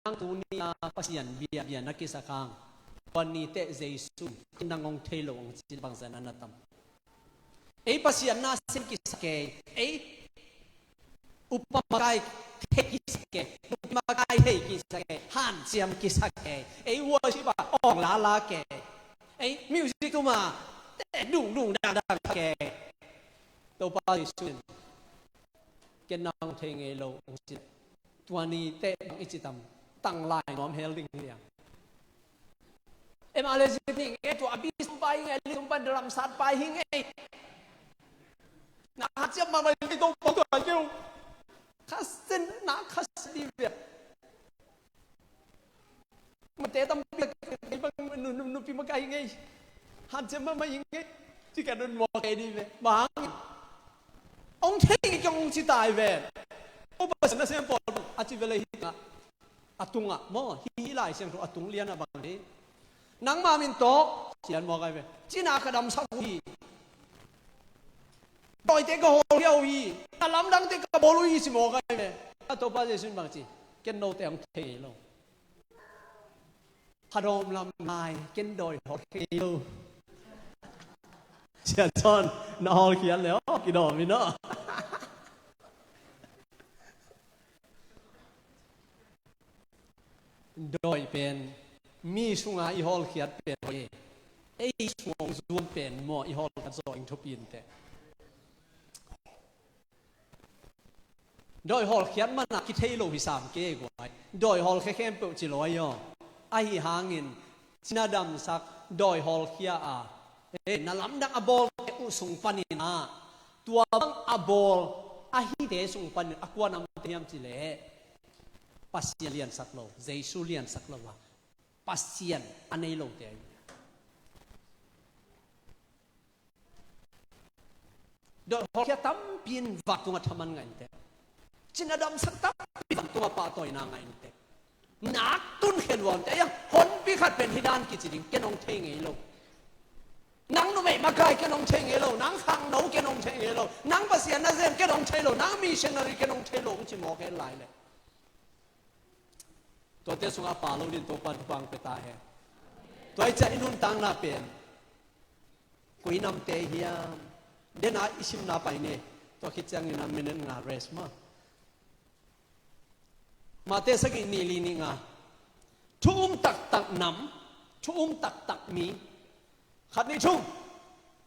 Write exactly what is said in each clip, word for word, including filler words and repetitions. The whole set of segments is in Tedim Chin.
nang tuni-a Pasian bia, bia na kisak hang, tua ni teh Jesu in nang hong thei lo hong ci bangzah na na tam? Ei Pasian nasem kisak e, ei upa makai thei kisak e, nupi makai thei kisak e, hanciam kisak e, ei worship ah awng lala ke, ei music tuma te dung dung dang dang ke. Topa Jesu in ken nang hong thei ngei lo hong ci. Tua ni teh bang i ci tam? Tanglai nuam hel ding hi a. Em, a le zi ning e, tua a bi sum pai hi ngei, li sum pai dalam sat pai hi ngei. Na khat ciam ma mai to pa tua keu. Khasen na khasen di ve. Mate tampi a kei bang nu, nu, nupi makai ngei. Hanciam mahmah hi ngei. Ci ka nun mawk kei dih ve. Bang hang? Hong thei ngei kong hong ci tai ve. Ko Pasian nasem pawl a ci ve le hi ta. A tungah maw, hi hi Lai Siangtho a tung lian a bang hi. Nangma min tawh ci dan mawk ai ve. Cina ka damsak uh hi. Dawite ka hawlkhia uh hi. Na lamdangte ka bawl uh hi ci mawk ai ve. A Topa Jesu in bang ci? Ken note hong thei lo. Kha dawm lam ngai, ken dawi hawlkhia lo. Sia John, na hawlkhiat le aw, kidawm in aw. Dawi pen mi sunga i hawlkhiat pen hoih e. Ei sung hong zuam pen maw i hawlkhiat zawh ing thupi inteh. Dawi hawlkhiat mana kithei lo hi sam kei guai. Dawi hawlkhia khempeuh ci lo ahi aw. Ahi hangin cina damsak, dawi hawlkhia a, e, na lamdang a bawlte uh sung panin ah, tua bang a bawl a hite sung panin a kua namte hiam ci leh Pasian liansak lo, Jesu liansak lo a, Pasian a nei lote ahi. Dawi hawlkhia tampi in vantungah thaman ngah inteh. Cina damsak tampi vantungah pahtawina ngah inteh. Nak tun khia luante, ahi a, honpi khat pen hi dan kici ding, ken hong thei ngei lo. Nang numei makai ken hong thei ngei lo, nang khangno ken hong thei ngei lo, nang Pasian nasem ken hong thei lo, nang missionary ken hong thei lo, hong ci mawk hen lai leh. Tuate sungah pha lo ding Topa'n thupha hong pia ta hen. Tua hi ciah i nuntakna pen koi namte hiam? Dena i simna pai ni. Tua khit ciangin a minute nga rest maw. Mate sagih nih li nih nga. Thu um taktak nam, thu um taktak mi. Khat nih thum.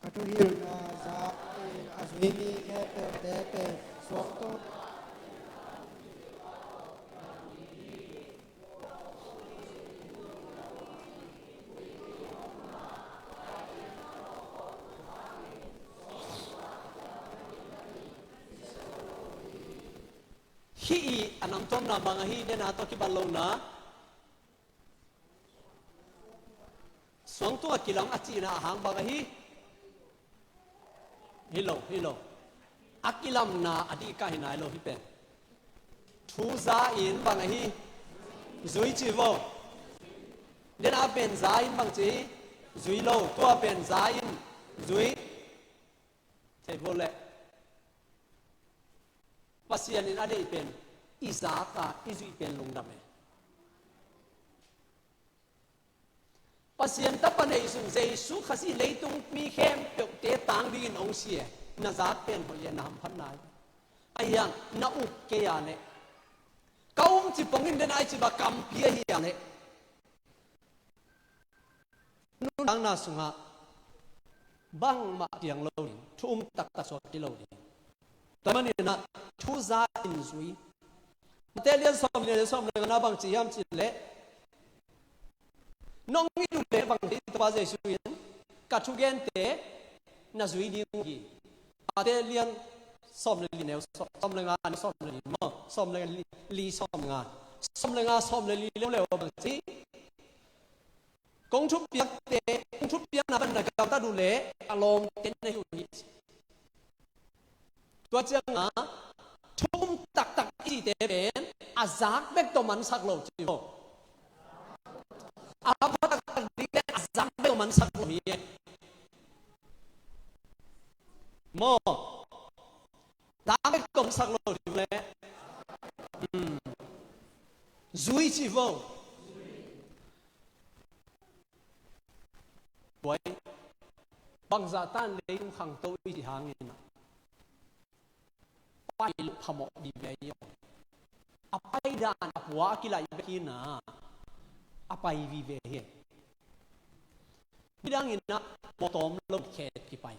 Ka thuhilhna zak in a zui mi khempeuhte pen suangtum. Hih i a namtuamna bang ahi, dena tawh kibat lohna. Suangtum a kilam a cihna a hang bang ahi? Hi lo, hi lo. A kilamna a dihkah hi nai lo hi pen. Thu za in bang ahi? Zui ci vo. Dena pen za in bang ci hi? Zui lo. Tua pen za in zui. Thei vo leh. Pasian in a deih pen i zak a i zuih pen lungdam e. Pasian tapa neihsun Jesu Khazih leitung mi khempeuhte tang dingin hong si e. Na zak pen hoih e, na hamphat nai. Ahi hang na uk kei a leh, ka um ci pongin dena i ci bang kampi ahi a leh, nuntakna sungah bangmah piang lo ding, thu um taktak suak kei lo ding. Tua manin ah thu za in zui. Mate lian sawm le, sawm le nga na bang ci hiam ci leh, nong it uh leh bang ci, Topa Jesu in, ka thugente na zui ding uh hi. Mate lian sawm le li neu sawm, sawm le nga neu sawm le li maw, sawm le li, li sawm nga. Sawm le nga, sawm le li leuleu bang ci? Kong thupiakte, kong thupiakna pan na gamtat uh leh a lawmte na hi uh hi. Tua ciangah thu um taktak i cihte pen a zak bek tawh mansak lo ci maw. A hampha taktak ding pen a zak bek tawh mansak lo hi. Maw. Zak bek tawh mansak lo ci leh. Hmm. Zui ci vo. Tua hi bangzah tan leitung khangto i cih hangin ah, pai loh phamawh vive hi. A pai dan a pua a kilaih bek hi na, a pai vive hi. Midang in ah mawtaw om lo in khet kipai.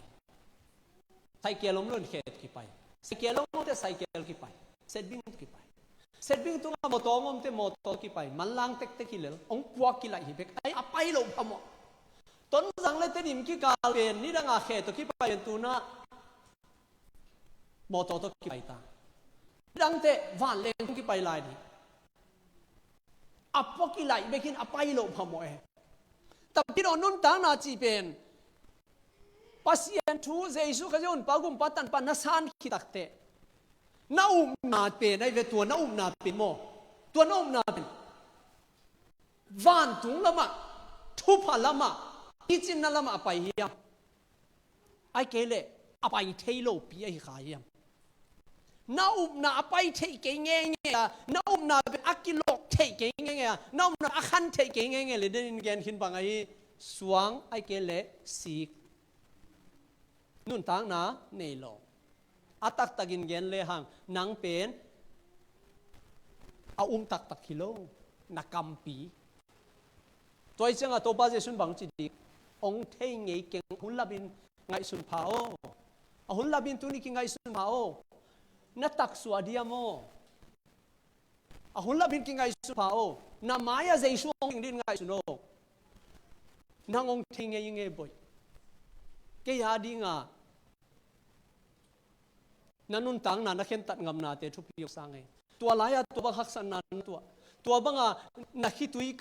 Saikel om lo in khet kipai. Saikel om lo te saikel kipai. Setbing kipai. Setbing tungah mawtaw om om te mawtaw kipai. Manlang tektek hi lel. Ong puak kilaih hi bek. Ai a pai loh phamawh. Tonzang le Tedim kikal pen nidang a khet tawh kipai pen tu-in ah mawtaw tawh kipai ta. Nidang te vanleng tawh kipai lai ding. A pua kilaih bek in a pai loh phamawh e. Tampi tawh nuntakna cih pen Pasian thu, Jesu Khazih Honpa, Gumpa, Tanpa na san khit takteh, na upna pen ahi ve, tua na upna pen maw? Tua na upna pen vantung lamah, thupha lamah, kicinna lamah a pai hiam? Ahih kei leh a pai thei lopi ahi kha hiam? Na upna a pai theih kei ngeingei a, na upna pen a kilawh theih kei ngeingei a, na upna a khan theih kei ngeingei leh, denin gen khin bang ahi, suang ahih kei leh sik. Nuntakna nei lo. A taktakin gen lehang, nang pen a um taktak hi lo, na kampi. Tua hi ciangah Topa Jesu'n bang ci ding? Ong thei ngei keng, a hun lapin ngaihsun pha aw. A hun lapin tuni kingaihsun pha aw. Na taksuah diam aw. A hun lapin kingaihsun pha aw. Na mai-ah Jesu ong ding ding ngaihsun aw. Nang ong thei ngei nge boih. Kei a dingah na nuntakna na khentat ngamnate thupi ong sang e. Tua lai-a tua bang haksatna na tuah, tua banga na khitui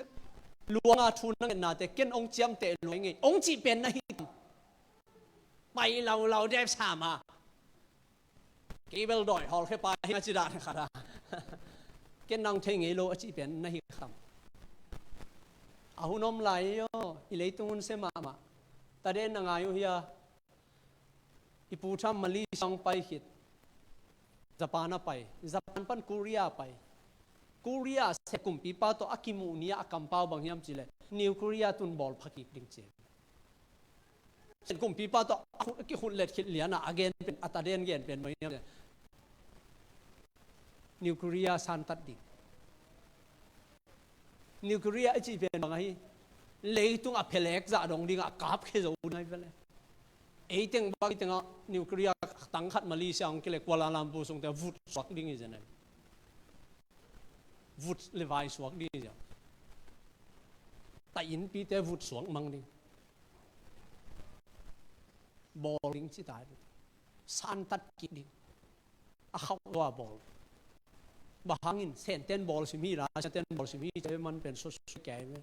luanga thu na ngetnate ken ong ciamteh lua ing e, ong cih pen na hi tam? Pai laulau dep sam a, kei bel dawi hawlkhia pa hi ing a ci dan khat a, ken nang thei ngei lo a cih pen na hi tam? A hun om lai hi aw, i leitung hun sia mahmah. Taden na ngai uh hia? I Pu Trump Malaysia hong pai khit, Japan a pai, Japan pan Korea a pai. Korea Sen kumpipa tawh a kimuh ni-ah a kampau bang hiam cih leh, nuclear tun bawl pha kik ding ci. Sen kumpipa tawh a khut, a kikhut let khit lianah a gen pen, a taden gen pen bang hiam cih leh, nuclear santat ding. Nuclear i cih pen bang ahi? Leitung a phelek zah dong dingah a kapkhia zo ding ahi ve le. Ei teng bang, ei tengah nuclear tang khat Malaysia hong kileh Kuala Lumpur sungte vut suak ding hi zen ahi. Vut le vai suak ding hi zen. Taih innpite vut suak mang ding. Bawl ding ci ta hi. Santat kik ding. A khauh lua bawl. Bang hangin? Senten bawl sim hi, Russiaten bawl sim hi, ci-a man pen suaksuak kei ve.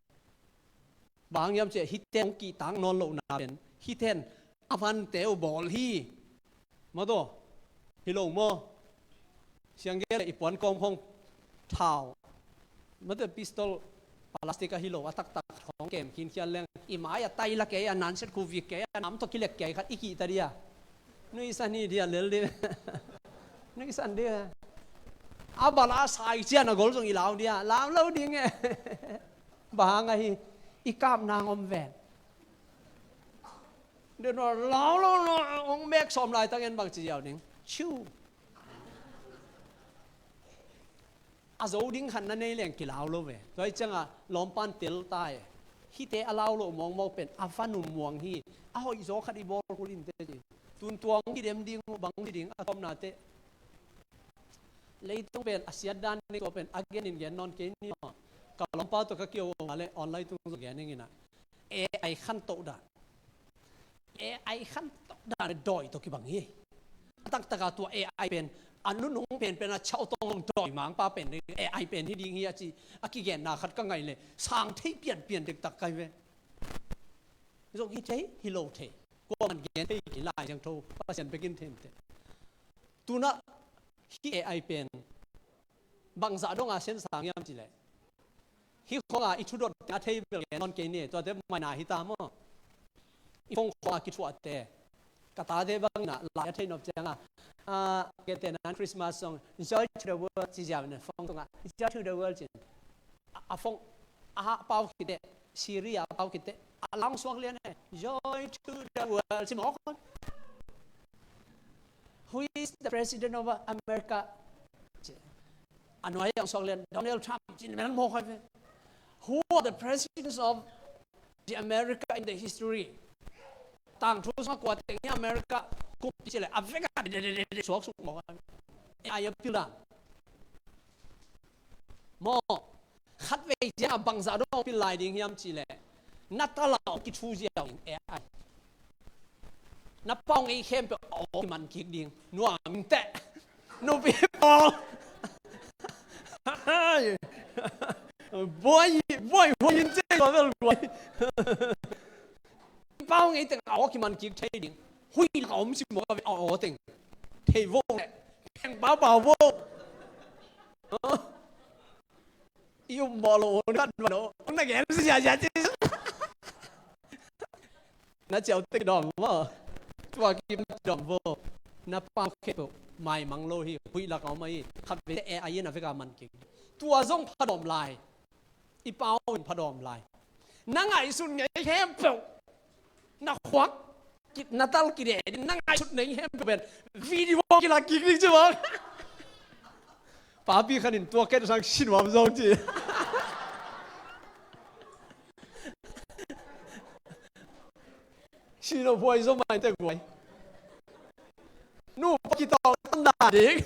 Bang hang hiam cih leh hihte hong kihtak nawn lohna pen hihten a vante uh bawl hi. Maw taw? Hi lo maw? Siang gel i puan kawm khong thau, mate pistol, plastic ahi lo a taktak khong kem khinkhian leng, i mai a tai la kei a, nanset khu vik kei a, nam tawh kilek kei khat i kihta dia. Nuihsan hi dia, lel dia. Nuihsan dia. A bal a sai cian a gol zong i lau dia, lau lo ding e. Bang hang ahi? I kap nang om ven. Dia no lau lo no, hong mek sawm laitak en bang ci ziau ding? Ciu. A zo ding khat na nei leng kilau lo ve. Tua hi ciangah lawmpan tel ta e. Hihte a lau loh mawkmawk pen a va num muang hi. A hoih zaw khat i bawl kul in teh ci. Tun tua hong kidem ding uh, bang ci ding a tawpna teh. Leitung pen a siat dan ding, tua pen a gen in gen nawn kei ni maw. Ka lawmpa tawh ka kio uh a le online tung zong gen ing in ah. A I khantoh dan. A I khantoh dan dawi tawh kibang hi. A taktak a tua A I pen, a nunung penpen a chau tong long dawi mangpa pen ding, A I pen hi ding hi a ci, a kigenna khat ka ngaih leh sang thei pianpian dektak ka hi ve. Zong hi thei, hi lo thei. Kuaman gen thei kei, Lai Siangtho, Pasian bekin thei mite. Tu-in ah hih A I pen bangzah dong a sian sang hiam cih leh, hih khong a i thudot a thei bel gen nawn kei ni, tuate maina hi ta maw? I phone khong a kithuahte, ka tate bang in ah lai a thei nop ciangah, ah, kei te nan Christmas song, Joy to the World ci ziau in ah phone tungah, Joy to the World ci in. A, a phone, a ha pau khit teh, Siri a pau khit teh, a la hong suak lian e, "Joy to the world," ci mawk. "Who is the president of America?" A nuai hong suak lian, "Donald Trump," ci mawk ve. "Who are the presidents of the America in the history?" Tangthu sungah kua teng hi America kumpi ci leh, a vek a de, de, de, de, suak suk mawk. Ai a pil dan. Maw, khatvei ciang a bangzah dong pil lai ding hiam cih leh, na ta lau kithu ziau ding, A I. Na pau ngei khempeuh a aw kiman kik ding. Nuam inteh. Nupi pawl. Buai, buai, huai in cei tua bel buai. Pau ngei teng a aw kiman kik thei ding. Hui la om si maw a aw teng. Thei vo leh. Peng pau pau vo. I um mawh lo, hong tat mawh lo, hong na gen siasia ci. Na ciau tek dawm maw. Tua kim na dawm vo. Na pau khempeuh maimang lo hi, huih lak a om ahi. Khat vei te A I in a vek a man kik. Tua zong phadawm lai. I pau in phadawm lai. Na ngaihsut ngei khempeuh. Na khuak, ki-, na tal kideh ding, na ngaihsut ngei khempeuh pen video kilak kik ding ci bang. Papi khat in tua ken sang si nuam zong ci. Si lo buai zong mai te guai. Nu pa kitawng tam da ding.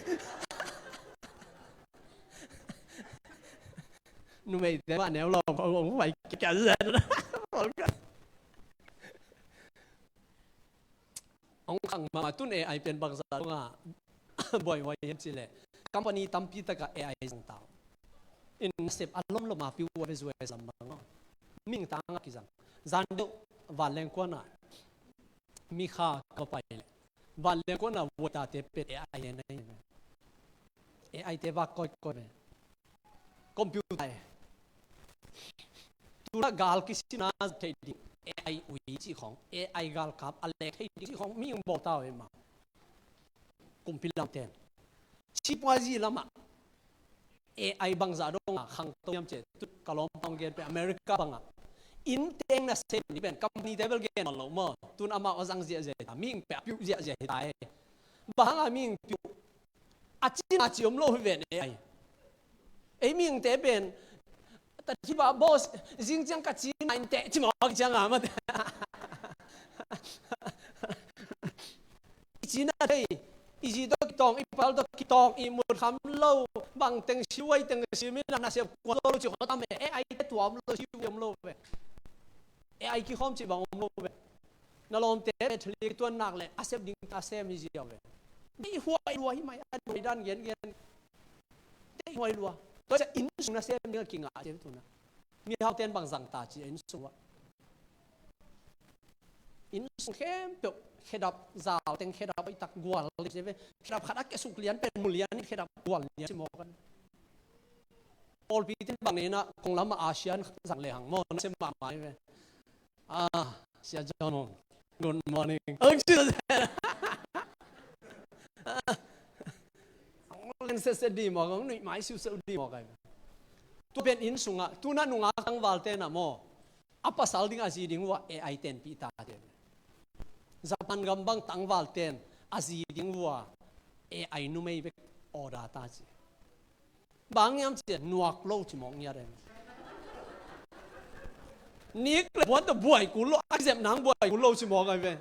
Numeite mah neu lawm hong vai kia zen. Hong khang mahmah tun A I pen bangzah dongah buaihuai hiam cih leh company tampi takah A I zang ta uh. In nasep a lomlom a piu a ve zuai zam bang aw. Mihing tangah kizang. Zan deuh vanleng kuanah mi kha ka pai leh vanleng kuanah vuaitate pen A I te na hi. A I te vak koikoi ve. Computer e. Tuna gal kisinna zat theih ding A I ui cih khong, A I galkap a lek theih ding cih khong mihing bawl ta uh e mah. Kumpi lamten. Sipuazi lamah A I bangzah dongah khangto hiam cih leh, tu ka lawmpa hong gen pen America bangah inn teng nasem ding pen company te bel gen nawn lo maw. Tun amau a zang ziahziah hi ta, mihing peuh a piuh ziahziah hi ta e. Bang hangah mihing piuh? A cina ci om lo hi ven A I. Ei mihingte pen, ta ci ba boss, zing ciang ka cina in teh ci mawk ciang a mate. I cina thei, i zi tawh kitawng, i pal tawh kitawng, i mut kham lo, bang teng si, huai teng si, mi na nasep kua lo ci khawng tam e. A I te tua om lo, si om lo ve. A I kikhawm ci bang om lo ve. Na lawmte pen thli tuan nak leh a sep ding ta sem hi ziau ve. Deih huai lua hi mai a, nuai dan gen gen. Deih huai lua. Tua ciah inn sung nasem ding a kingah ciau tuna. Mihaute in bang zang ta ci a inn sung uah. Inn sung khempeuh khedap, zau teng khedap, hoihtak gual leh ci ve. Khedap khat a kiasuk lian pen mu lian in khedap gual lian ci mawk a. Pawlpi ten bang nei na kong lamah Asian zang lehang maw, nasem mahmah hi ve. Ah, Sia John Mong. Good morning. Ang sila. Ang len sese di maw, ang nuih mai siusiu di maw kai. Tua pen inn sungah, tuna nungak tangvalte na maw. A pasal ding a zi ding uh a AI tenpih ta te. Japan gam bang tangval ten a zi ding uh a AI numei bek order ta ci. Bang hiam cih leh nuak lo ci mawk ngiat e. Nik le buan tawh buai kul lo, a zep nang buai kul lo ci mawk ai ve.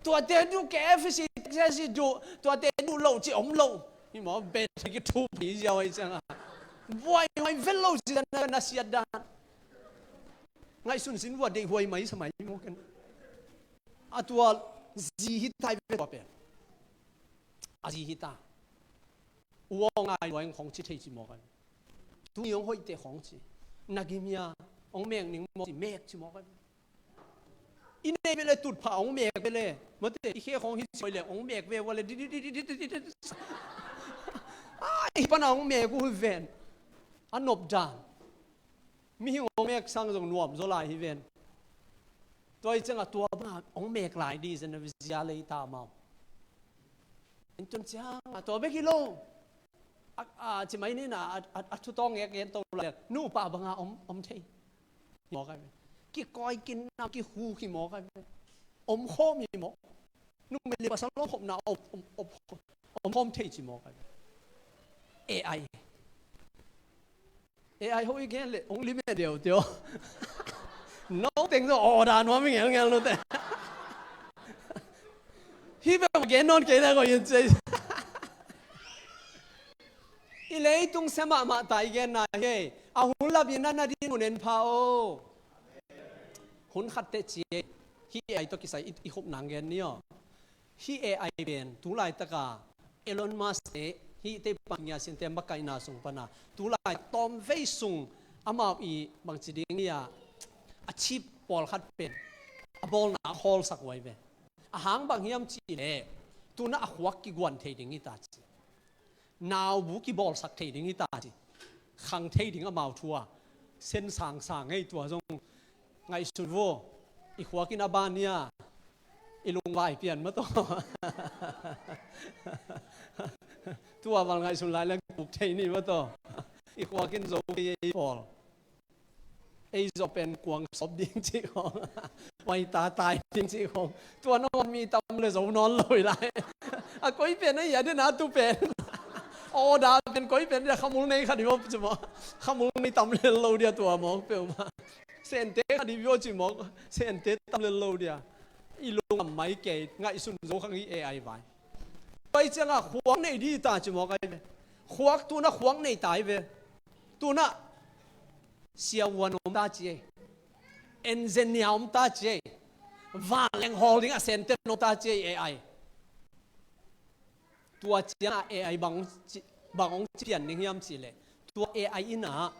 Tuate duh, KFC, Texas duh, tuate duh lo ci om lo. Hi maw, bet hi ki thup hi ziau ai ciang a. Buai huai vet lo ci dan na siat dan. Ngaihsun sin vua deih huai mai sa mai mawk ken. A tua zi hi ta hi ve tua pen. A zi hi ta. U aw ngai luai khong ci thei ci mawk ai. Tuni hong hoih teh khong ci. Na gim hia, hong mek ning mawk ci, mek ci mawk ai. I nei ve le tutphah hong mek ve le. Mate, i khe khong hi ci hoih le hong mek ve ua le di di di di di di di. Ai, hi pana hong mek uh hi ven. A nop dan. Mihing hong mek sang zong nuam zaw lai hi ven. Tua hi ciangah tua bang hong mek lai di zen a zia lei ta mau. In tun ciangah tua bek hi lo. a, a, ci mai ni na, a, a, a thu tawng ngek gen to lai, nupa banga om, om thei. Hi mawk ai ve. Kikawi kinam, kihuk hi mawk ai ve. Om khawm hi mawk. Numei le pasal lawm khopna om, om, om, om khawm thei ci mawk ai ve. A I. A I hoih gen le, hong limit deuh tio. No teng zo, aw, da nuam i ngelngel no te. Hi bek ma gen nawn kei na ko yin cei. I leitung sia mahmah ta i genna hi. A hun lam i na na ding hun en pha o. Hun khat teh ci ei. Hi A I tawh kisai i, i khop nang gen ni aw. Hih A I pen tu laitaka Elon Musk te, hih tei pan ngia sin te makaihna sung pana tu lai tawmvei sung amau i bangci ding hi a, a chip pawlkhat pen a bawlna a khawlsak huai ve. A hang bang hiam cih leh tuna a khuak kiguan thei ding hi ta ci. Naubu kibawlsak thei ding hi ta ci. Khang thei ding amau thu a sen sangsang ngei tua zong ngaihsun vo. I khuak in a ban nia, i lungvai pian mataw. Tua val ngaihsun lai leng kuk thei ni mataw. I khuak in zo kei ei pawl. Ei zawh pen kuang sawp ding cih khong, huai ta tai ding cih khong, tua na wan mi tam le zo nawn lo hi lai. A koi pen a hi a den a tu pen. Order pen koi pen dia khamul nei khat hi mawk ci mawk. Khamul nei tam lel lo dia tua mawk peuhmah. Sente khat hi viaw ci mawk. Sente tam lel lo dia. I lungam mai kei ngaihsun zo khang hi A I vai. Pai cianga khuak nei di ta ci mawk ai ve. Khuak tuna khuak nei ta ai ve. Tuna siavuan om ta ci ei. Engineer om ta ci ei. Vanleng hawl ding a senten om ta ci ei A I. Tua cianga A I bang ci, bang ong ci pian ding hiam cih leh. Tua A I ina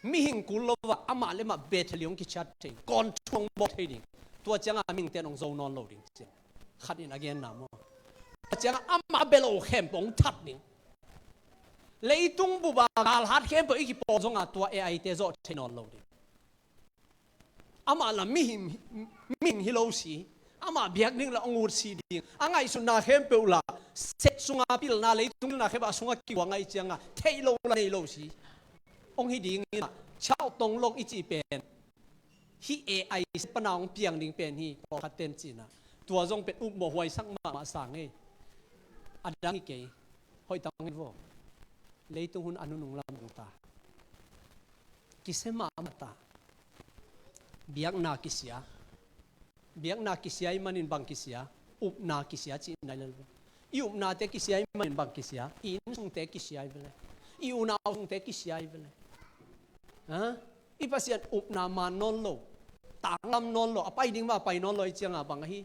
mihing kul lo va amah le mah Bethel ong kichat thei. Kawnthu ong bawk thei ding. Tua cianga mihingten ong zo nawn lo ding cian. Khat in a genna maw. Tua cianga amah bel o khempeuh ong that ding. Leitung bupa galhat khempeuh i kipawl zonga tua A I te zawh thei nawn lo ding. Amah la mihing, mihing hi lo si. Amah biak ding la ong ut si ding. A ngaihsutna khempeuh la set sunga pilna leitung pilna khempeuh a sunga kiwa ngai cianga theih lo la nei lo si. Ong hi ding ina chau tong lok i cih pen. Hi A I set pana ong piang ding pen hi pawlkhat ten cina. Tua zong pen upmawh huaisak mahmah sa ngei. A dang hi kei. Hoih tang hi vo. Leitung hun a nunung lam dang ta. Kisia mahmah ta. Biakna kisia. Biakna kisia i manin bang kisia. Upna kisia ci nai lel ve. I upnate kisia i manin bang kisia. I innsungte kisia i vele. I unau sungte kisia i vele. Ha? I Pasian upna man nawn lo. Tanglam nawn lo. A pai ding ma a pai nawn lo i cianga bang ahi.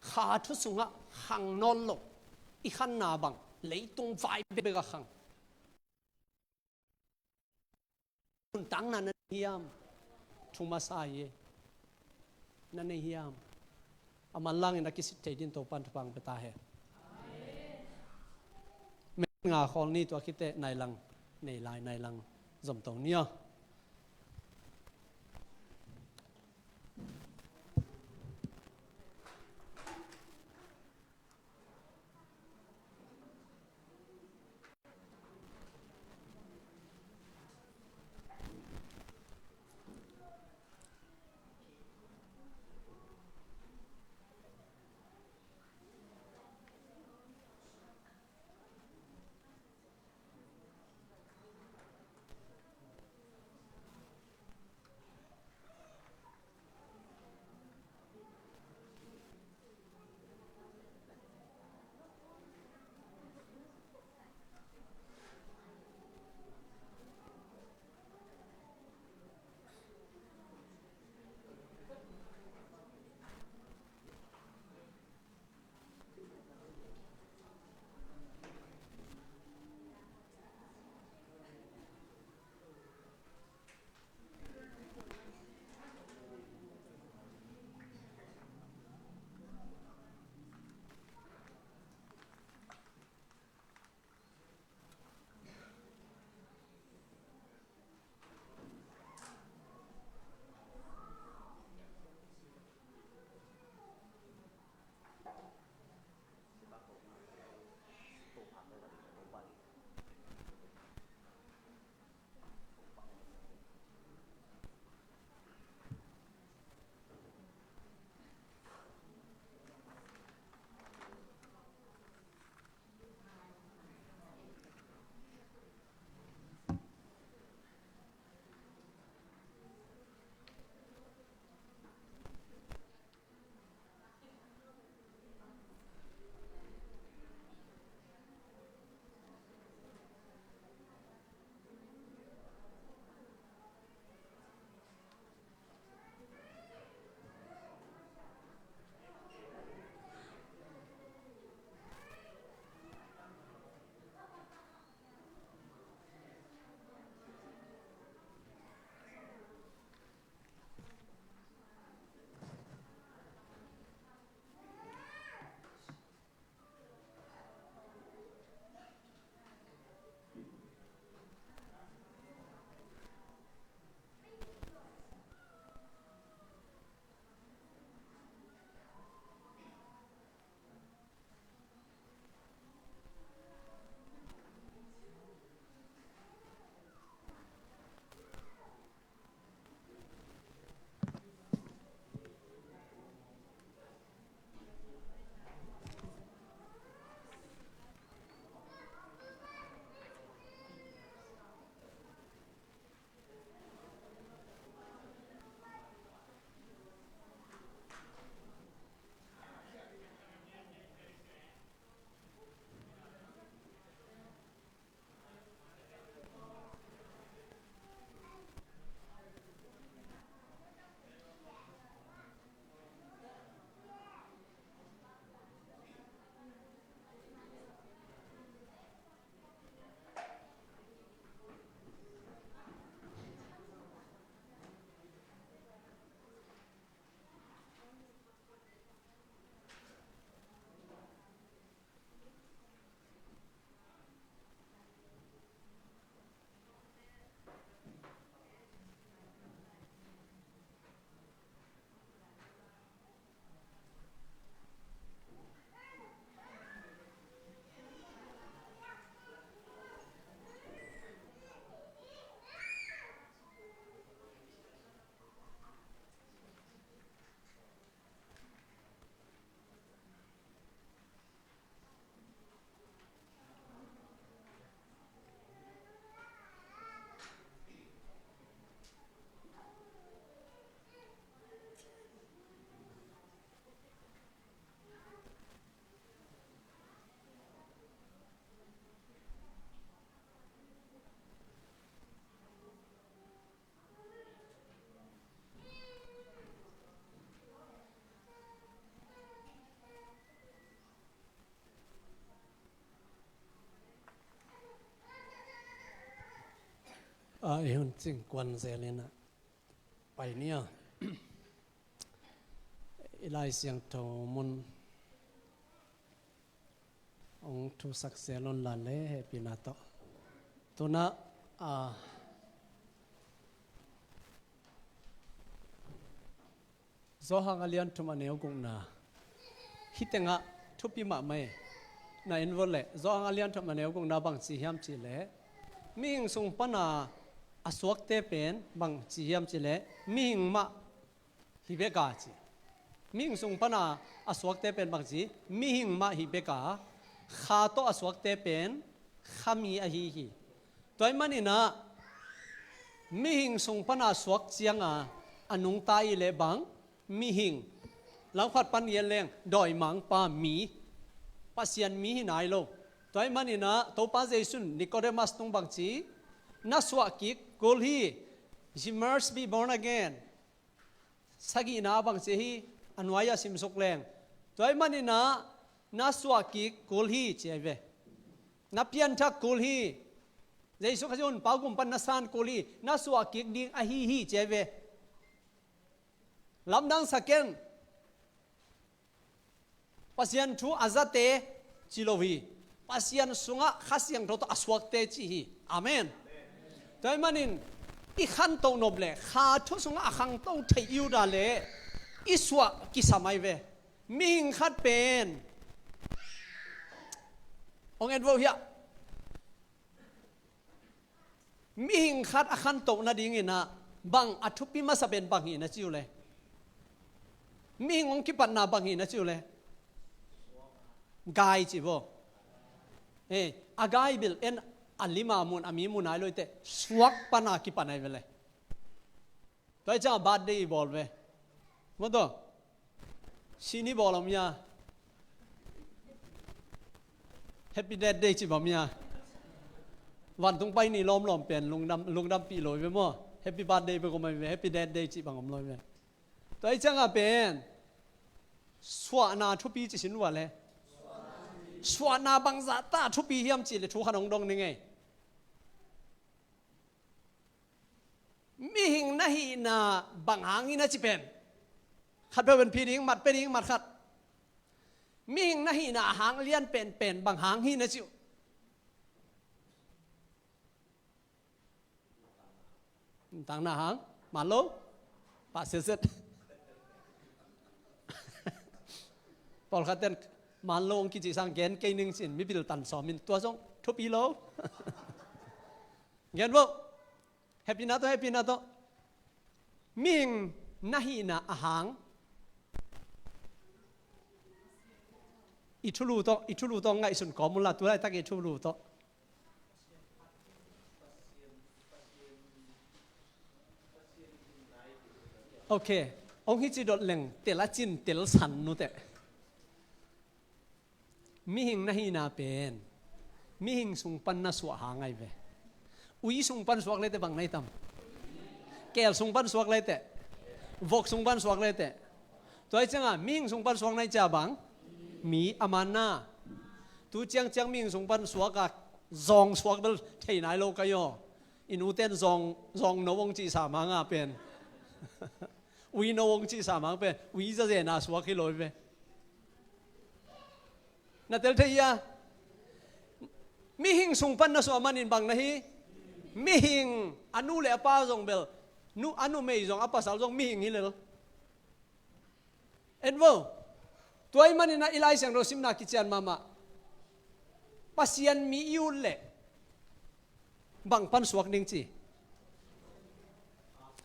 Kha thu sungah khang nawn lo. I khanna bang leitung vai bekbek a khang. Nuntakna na nei hiam? Thu masa hi. Na nei hiam? A manlangin a kisit thei din Topan thupang pia ta hen. Minit nga khawl ni tua khit teh nai lang nei lai nai lang zom to ni aw. A, i hun cingkuan zel in ah pai ni a, i Lai Siangtho mun hong thusak zel un la le hehpihna tawh. Tu-in ah, a, Johan a lian thum a neu gukna. Hih tengah thupi mahmah e. Na en vua leh, Johan a lian thum a neu gukna bang ci hiam cih leh, mihing sung pana a suakte pen bang ci hiam cih leh, mihing mah hi bek a ci. Mihing sung pana a suakte pen bang ci, mihing mah hi bek a, Kha tawh a suakte pen Kha mi ahi hi. Tua ahih manin ah, mihing sung pana suak ciangin a nungta i leh bang, mihing. Lamkhat pan i en leng, dawimangpa mi, Pasian mi hi nai lo. Tua ahih manin ah, Topa Jesu in Nicodemus tung bang ci, na suah kik kul hi, you must be born again. Sagihna bang ci hi, a nuai-ah simsuk leng. Tua ahih manin ah, na suah kik kul hi ci ahi ve. Na pianthak kul hi. Jesu Khazih honpa gum pan na san kul hi. Na suah kik ding ahi hi ci ahi ve. Lamdang sa ken. Pasian thu a zate ci lo hi. Pasian sungah Kha Siangtho tawh a suakte ci hi. Amen. Tua ahih manin i khantoh nop leh, Kha thu sungah a khangto thei i ut leh, i suah kisam ahi ve. Mihing khat pen, hong en vo hiah. Mihing khat a khantoh nadingin ah, bang a thupi masa pen bang hi na ci uh leh? Mihing hong kipatna bang hi na ci uh leh? Gai ci vo. Eh, a gai bil en a lima mun, a mi mun ai lo i teh, suak pana kipan ai ve leh. Tua ahih ciangin birthday i bawl ve. Maw tua? Sini bawl om hia? Happy death day cih bang om hia? Vantung pai ni lawmlawm pen lungdam, lungdampih lo hi ve maw? Happy birthday bek om hi ve, happy death day cih bang om lo hi ve. Tua ahih ciangin pen suahna thupi ci sin vua leh. Suahna bangzah ta thupi hiam cih leh thu khat hong dong ning ei. Mihing na hihna bang hang hi na ci pen? Khatpeuh pen phi ding, mat pia ding, mat khat. Mihing na hihna a hang lian penpen bang hang hi na ci uh? Nuntakna hang, man lo, pah siatsiat. Pawlkhat ten man lo hong kicih sang gen kei ning ci-in, mipil tan sawm in, tua zong thupi lo. Gen vo. Happy na tawh, happy na tawh. Mihing na hihna a hang. I thulu tawh, i thulu tawh ngaihsun kawm un la, tu laitak i thulu tawh. Ok. Hong hi ci dot leng, tel a cin, tel san nuteh. Mihing na hihna pen mihing sung pan na suah hang ahi ve. Ui sung pan suak leiteh bang na hi tam? Keel sung pan suak leiteh, vok sung pan suak leiteh. Tua ahih ciangin mihing sung pan suak na hih ciang bang? Mi a man na. Tu ciangciang mihing sung pan suak a zawng suak bel thei nai lo ka hi aw. I nute in zawng, zawng no hong cihsa manga pen. Ui no hong cihsa mang pen, ui zazena suak hi lo hi ve. Na tel thei hia? Mihing sung pan na suah manin bang na hi? Mihing, a nu le a pa zong bel, nu, a numei zong a pasal zong mihing hi lel. En vo. Tua ahih manin ah i Lai Siangtho simna kician mahmah. Pasian mi i ut leh bang pan suak ding ci?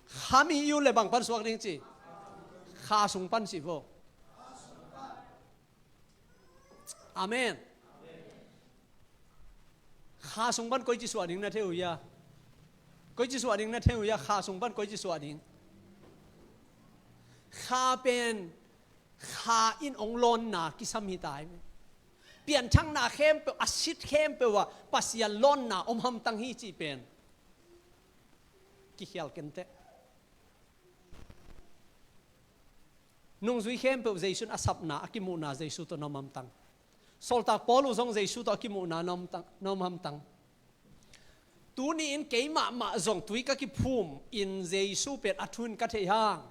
Kha mi i ut leh bang pan suak ding ci? Kha sung pan ci vo. Amen. Kha sung pan koici suah ding na thei uh hia? Koici suah ding na thei uh hia? Kha sung pan koici suah ding? Kha pen Kha in hong lawnna kisam hi ta hi. Pianthakna khempeuh, a sit khempeuh ah Pasian lawnna om hamtang hi cih pen kikhial kenteh. Nungzui khempeuh Jesu in a sapna, a kimuhna Jesu tawh na om hamtang. Sawltak Paul uh zong Jesu tawh a kimuhna na om tang, na om hamtang. Tuni-in keimah mah zong tui ka kiphum in Jesu pen a thu in ka thei hang.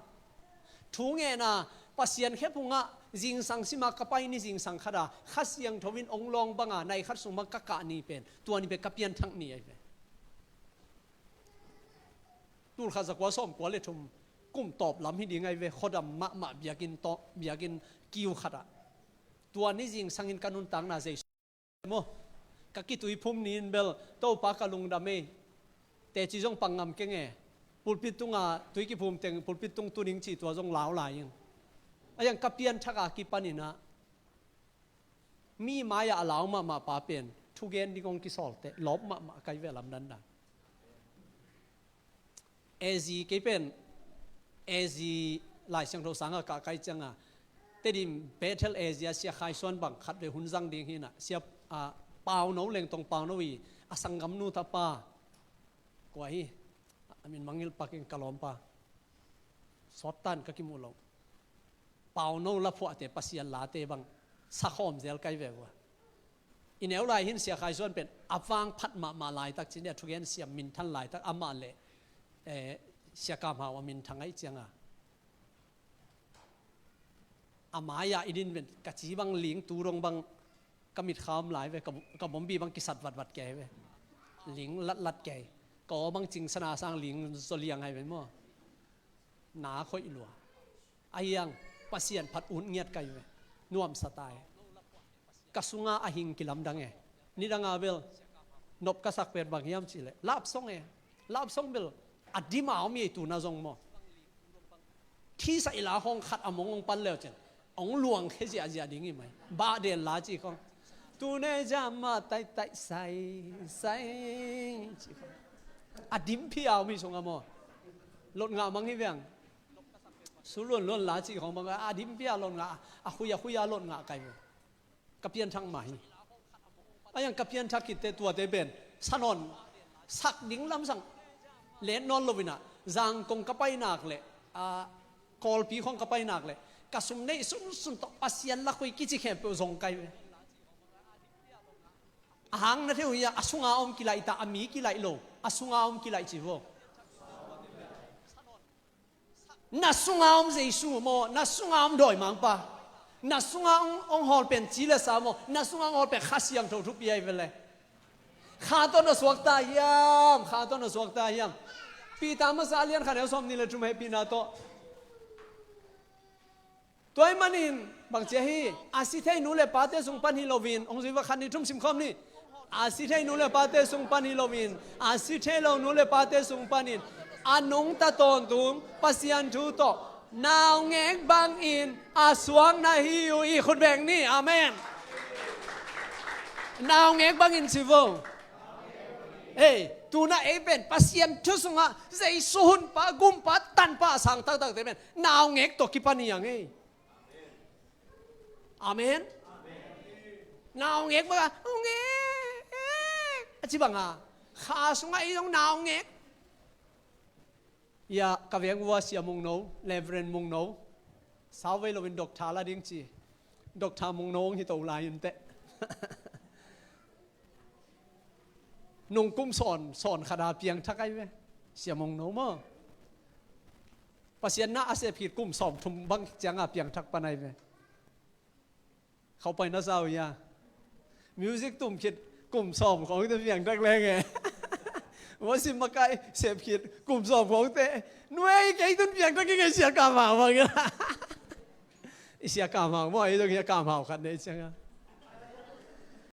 Thu ngen a, Pasian khephungah zingsang sima ka pai ni zingsang khata Kha Siangtho in ong lawng banga nai khat sung bang ka kah ni pen, tua ni pen ka pianthak ni ahi ve. Tulkhat zakua sawmkua le thum kum tawp lam hi ding ahi ve, khuadam mahmah biakinn tawh, biakinn kiu khatah. Tua ni zingsangin ka nuntakna Jesu maw, ka kituiphum ni-in bel Topa ka lungdam ei. Teci zong pang ngam keng e. Pulpit tunga tui kiphum teng pulpit tung tu ding ci tua zong lau lai ing. A yang ka pianthak a kipaninah mi mai-ah a lau mahmah pa pen thugen ding hong kisawlte lawp mahmah kai ve lamdandan. A Z kei pen A Z Lai Siangtho sanga kah kai cianga Tedim Bethel A Z a Sia Khai Suan bang khat ve hun zang ding hinah Sia, a, Pauno Lengtong Pauno i a sanggamnu tapa kua hi, a min mangil pakin ka lawmpa sawttan ka kimuh lo. Pauno laphuahte Pasian late bang sakhawm zel kai ve vua. I neu lai hin Sia Khai Suan pen a vangphat mahmah laitak cin dia thugen siam minthan laitak amah le, eh, Sia Kam Hau a minthang ahi cianga a mai-ah i din ven ka ci bang ling tu dong bang ka mitkham lai ve, ka, ka bombi bang kisat vatvat kei ve. Ling latlat kei. Ka aw bang cingsana sang ling zaw liang hai ve maw. Na khoih lua. A hiang Pasian phat ut ngiat kai ve. Nuamsa tai. Ka sunga a hing kilamdang e. Nidanga bel nop ka sak pen bang hiam cih leh love song e. Love song bel a dim a om i ei tuna zong maw. Thisa i la khawng khat a mong hong pan leu cin hong luang khe ziahziah ding i mai. Bah del la ci khawng. Tune jama taitai sai sai ci khawng. A dim phi a om i sunga maw. Lot ngah mang hi viang. Su luan luan la ci khawng bang a dim phi a lot ngah, a khui a khui a lot ngah kai maw. Ka pianthak mah hi. A yang ka pianthak khitte tuate pen sa nawn sak ding lamsang let nawn loinah Zangkong ka pai nak leh, a, Kawlpi khawng ka pai nak leh ka sum neih sunsun tawh Pasian lakhui kici khempeuh zong kai ve. A hang na thei uh hi a, a sunga om kilaih ta, a mi kilaih lo, a sunga om kilaih ci vo. Na sunga om Jesu maw, na sunga om dawimangpa, na sunga hong, hong hawl pen ci le sa maw, na sunga hong hawl pen Kha Siangtho thupi ahi vele. Kha tawh na suakta hiam, kha tawh na suakta hiam. Peter masa a lian khat neu sawm nih le thum hehpihna tawh. Tua ahih manin bang ci ahi, a si thei nu le pate sung pan hi loin, hong zui va khat nih thum simkhawm ni. A si thei nu le pate sung pan hi loin, a si thei lo nu le pate sung panin a nungta tawntung Pasian thu tawh naungek bangin a suak na hi uh i khut beng ni. Amen. Naungek bangin ci vo. Ei, tuna ei pen Pasian thu sungah Jesu hunpa, gumpa, tanpa a sang taktakte pen naungek tawh kipan hi ang ei. Amen. Naungek banga, ungek a ci banga kha sungah ei zong naungek. Ia ka veng ua Sia Mungno, Reverend Mungno, sauvei loin doctor la ding ci. Doctor Mungno hong hi to lai inteh. Nung kum sawn, sawn khata piangthak ahi ve. Sia Mungno maw. Pasian na a sep khit kum sawm thum bang cianga piangthak pan ahi ve. Khaupai na zau ia. Music tum khit kum sawm khawngte piangthak leng e. Worship makai sep khit kum sawm khawngte. Nuai kei tun piangthak kei ngei Sia Kam Hau bang ia. I Sia Kam Hau maw, i dong Sia Kam Hau khat nei cianga.